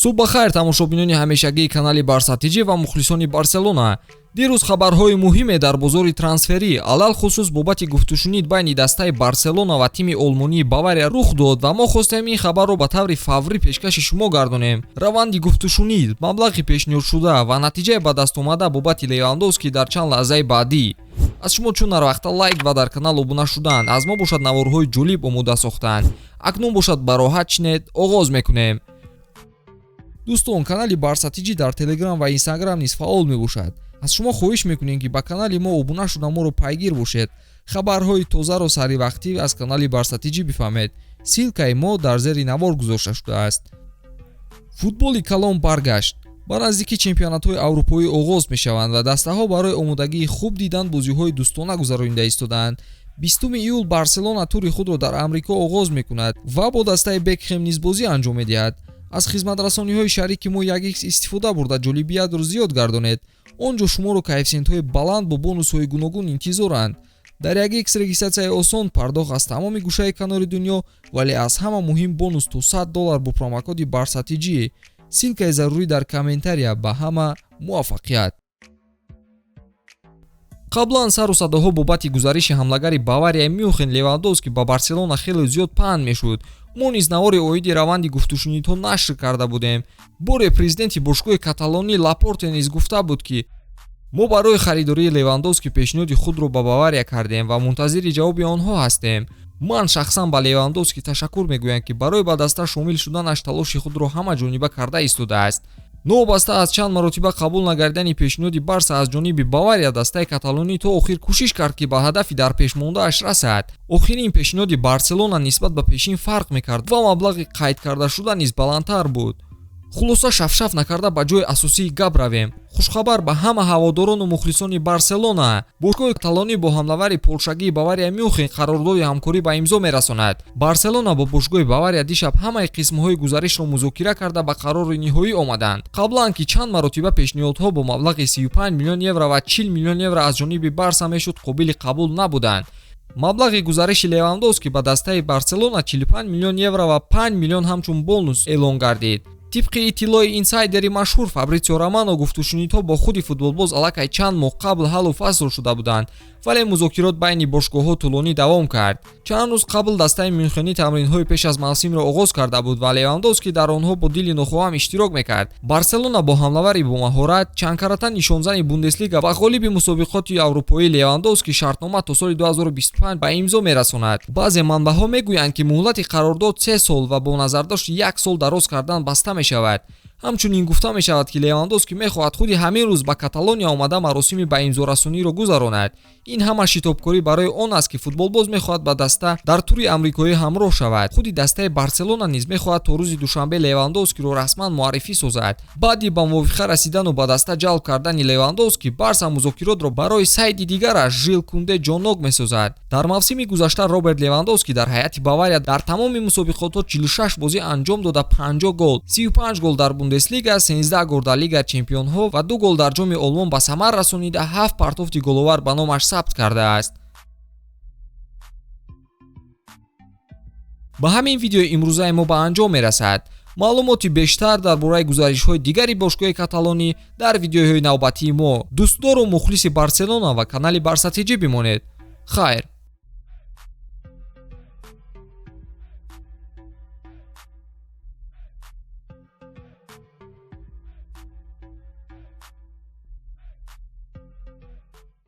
Субҳ бахайр, тамошобинони ҳамешагии канали Барса ТЖ ва мухлисони Барселона. Дирӯз хабарҳои муҳиме дар бозори трансферӣ, алалхусус бобати гуфтушунид байни дастаи Барселона ва тими олмонии Бавария рух дод ва мо хостем ин хабарро ба таври фаврӣ пешкаши шумо гардонем. Раванди гуфтушунид, маблағи пешниҳодшуда ва натиҷаи ба даст омада бобати Левандовский дар чанд лаҳзаи баъдӣ. Аз шумо чун нарвақта лайк ва дар канал обуна шудан, аз мо бошад наворҳои ҷолиб омода сохтанд. Акнун бошад ба роҳат чинед, оғоз мекунем. Дӯстон, канали Барса ТЖ дар Телеграм ва Инстаграм низ фаъол мебошад. Аз шумо хоҳиш мекунем, ки ба канали мо обуна шуда моро пайгир бошед. Хабарҳои тозаро саривақтӣ аз канали Барса ТЖ бифаҳмед. Ссылка и мо дар зери навор гузошта шудааст. Футболи калон баргашт. Ба наздикӣ чемпионатҳои аврупоӣ оғоз мешаванд ва дастаҳо барои омодагии хуб дидан бозиҳои дӯстона гузаронида истодаанд. 20 июл Барселона тури худро дар Амрико оғоз мекунад ва бо дастаи Бекхем низ бозӣ анҷом медиҳад. Аз хизматрасониҳои шарики мо 1x истифода бурда ҷолибиятро зиёд гардонед. Он ҷо шуморо коэффисиентҳои баланд бо бонусҳои гуногун интизоранд. Дар 1x регистратсияи осон, пардохт аз тамоми гӯшаи канори дунё, вале аз ҳама муҳим бонус то $100 бо промокоди Барса ТЖ. Ссылка и зарурӣ дар комментария. Ба ҳама муваффақият. Қаблан сару садоҳо бобати гузариши ҳамлагари Баварияи Мюнхен Левандовский ба Барселона хеле зиёд паҳн мешуд. Мо низ навори оиди раванди гуфтушунидҳо нашр карда будем. Боре президенти бошгоҳи каталонӣ Лапорте низ гуфта буд, ки мо барои харидории Левандовский пешниҳоди худро ба Бавария кардем ва мунтазири ҷавоби онҳо ҳастем. Ман шахсан ба Левандовский ташаккур мегӯям, ки барои ба даста шомил шуданаш талоши худро ҳама ҷониба карда истодааст. Новобаста аз чанд маротиба қабул нагардидани пешниҳоди Барса аз ҷониби Бавария, дастаи каталонӣ то охир кӯшиш кард, ки ба ҳадафи дарпешмондааш расад. Охирин пешниҳоди Барселона нисбат ба пешин фарқ мекард ва маблағи қайд кардашуда низ баландтар буд. Хулоса, шафшаф накарда ба ҷои асосии гап равем. Хушхабар ба ҳама ҳаводорону мухлисони Барселона: бошгоҳи каталонӣ бо ҳамлавари полшагии Бавария Мюнхен қарордоди ҳамкорӣ ба имзо мерасонад. Барселона бо бошгоҳи Бавария дишаб ҳамаи қисмҳои гузаришро музокира карда, ба қарори ниҳоӣ омаданд. Қаблан ки чанд маротиба пешниҳодҳо бо маблағи 35 миллион евро ва 40 миллион евро аз ҷониби Барса мешуд, қобили қабул набуданд. Маблағи гузариши Левандовский ба дастаи Барселона 45 миллион евро ва 5 миллион ҳамчун бонус эълон гардид. Тибқи иттилои инсайдери машҳур Фабритсио Романо, гуфтушунидҳо бо худи футболбоз аллакай чанд моҳ қабл ҳаллу фасл шуда буданд, вале музокирот байни бошгоҳҳо тӯлонӣ давом кард. Чанд рӯз қабл дастаи мюнхенӣ тамринҳои пеш аз мавсимро оғоз карда буд ва Левандовский дар онҳо бо дили нохоҳам иштирок мекард. Барселона бо ҳамлавари бомаҳорат, чандкарата нишонзани Бундеслига ва ғолиби мусобиқоти аврупоӣ Левандовский шартнома то соли 2025 ба имзо мерасонад. Баъзе манбаъҳо мегӯянд, ки муҳлати қарордод 3 сол ва бо назардошти як сол дароз кардан баста мешавад. Ҳамчунин гуфта мешавад, ки Левандовский мехоҳад худи ҳамин рӯз ба Каталония омада маросими ба имзорасониро гузаронад. Ин ҳама шитобкорӣ барои он аст, ки футболбоз мехоҳад ба даста дар тури амрикоӣ ҳамроҳ шавад. Худи дастаи Барселона низ мехоҳад то рӯзи душанбе Левандовскиро расман муаррифӣ созад. Баъди ба мувофиқа расидану ба даста ҷалб кардани Левандовский, Барса музокиротро барои сайди дигараш Жил Кунде ҷоннок месозад. Дар мавсими гузашта Роберт Левандовский дар ҳайати Бавария дар тамоми мусобиқотҳо 46 бозӣ анҷом дода, 50 гол, 35 гол дар Бундеслига, 13 гол дар Лига чемпионҳо ва 2 гол дар Ҷоми Олмон ба самар расонида, ҳафт партофти головар ба номаш сабт кардааст. Ба ҳамин видеои имрӯзаи мо ба анҷом мерасад. Маълумоти бештар дар бораи гузаришҳои дигари бошгоҳи каталонӣ дар видеоҳои навбатии мо. Дӯстдору мухлиси Барселона ва канали Барса ТЖ бимонед. Хайр.